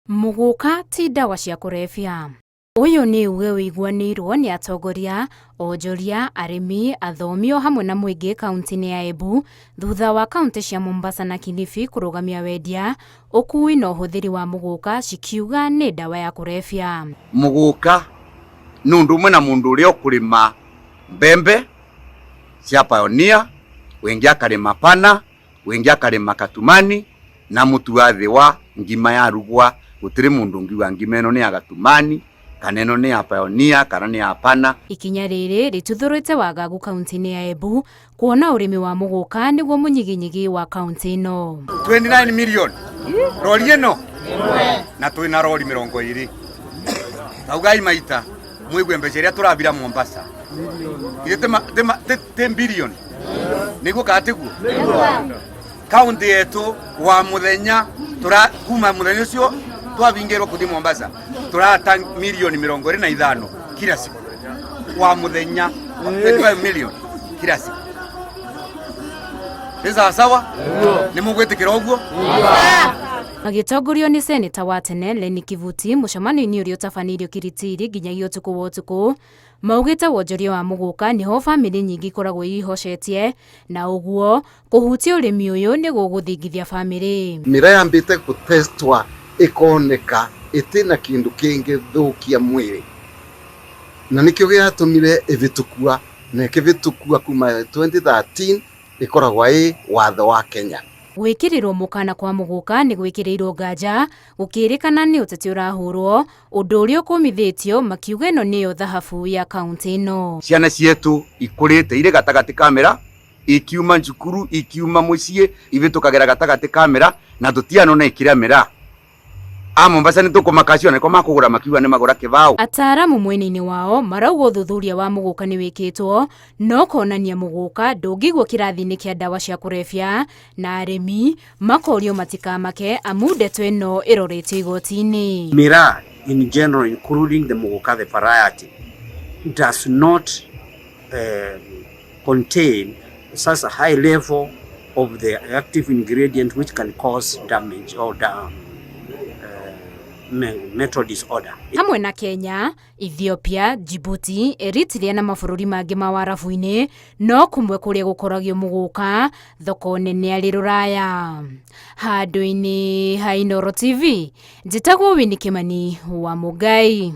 Mũgũka ti ndawa cia kũrebia. Ũyũ nĩ uge ũiguanĩirwo nĩ atongoria, onjoria, arĩmi, athomi o hamwe na mũingĩ kaunti-inĩ ya Embu thutha wa kaunti cia Mombasa na Kilifi kũrũgamia wendia, ũkui na ũhũthĩri wa mũgũka cikiuga nĩ ndawa ya kũrebia. Mũgũka nĩ ũndũ ũmwe na mũndũ ũrĩa ũkũrĩma mbembe cia Pioneer, wĩngĩ akarĩma Pana, wĩngĩ akarĩma Katumani, na mũtu wa thĩ wa ngima yarugwa gũtirĩ mũndũ ũngiuga ngima ĩno nĩ ya Gatumani kana ĩno nĩ ya Pioneer kana nĩ ya Pana. Ikinya rĩrĩ rĩtuthũrĩte wagagu kaunti-inĩ ya Embu kuona ũrĩmi wa mũgũka nĩguo mũnyiginyigi wa kaunti ĩno. 29 million rori ĩno na twĩna rori 20 taugai maita mwigue mbeca iria tũrabira Mombasa ithe ti billion niguo kana tiguo? Kaunti yetu wa muthenya tura kuma muthenya ucio twabingirwo kuthi Mombasa turata milioni 25 kila siku wa muthenya, 25 million kila siku. Nĩ sawasawa, nĩ mũgwĩtĩkĩra ũguo? Magĩtongorio nĩ seneta wa tene Lenny Kivuti mũcemanio-inĩ ũrĩa ũtabanĩirio Kiritiri nginyagia ũtukũ wa ũtukũ, maugĩte wonjoria wa mũgũka nĩho bamĩrĩ nyingĩ ikoragwo ihocetie na ũguo kũhutia ũrĩmi ũyũ nĩ gũgũthingithia bamĩrĩ. Mĩraa yambĩte gũtestwa ĩkoneka ĩtĩna kĩndũ kĩngĩthũkia mwĩrĩ, na nĩkĩo gĩatũmire ĩvĩtũkua na ĩkĩvĩtũkua kuma 2013 ĩkoragwo ĩ watho wa Kenya. Gwĩkĩrĩrwo mũkana kwa mũgũka nĩ gwĩkĩrĩirwo nganja gũkĩrĩkana nĩ ũteti ũrahũrwo, ũndũ ũrĩa ũkũmithĩtio makiuga ĩno nĩyo thahabu ya kaunti ĩno. Ciana cietu ikũrĩte irĩ gatagatĩ ka mĩraa, ikiuma cukuru, ikiuma mũciĩ, ivĩtũkagĩra gatagatĩ ka mĩraa na tũtianona ikĩrĩa mĩraa. A Mombasa nĩ tũkũmaka acio nĩko makũgũra makiuga nĩ magũra kĩbaũ. Ataaramu mwena-inĩ wao marauga ũthuthuria wa mũgũka nĩ wĩkĩtwo no konania mũgũka ndũngĩigwo kĩrathi-inĩ kĩa ndawa cia kũrebia na arĩmi makorio matikamake amu ndeto ĩno ĩroretio igoti-inĩ. Miraa in general, including the muguka, the variety, does not contain such a high level of the active ingredient which can cause damage or mental disorder. Hamwe na Kenya, Ethiopia, Djibouti, Eritrea na mabũrũri mangĩ ma warabu-inĩ no kũmwe kũrĩa gũkoragio mũgũka thoko nene arĩ rũraya. Handũ-inĩ ha Inooro TV, njĩtagwo Winnie Kimani wa Mũngai.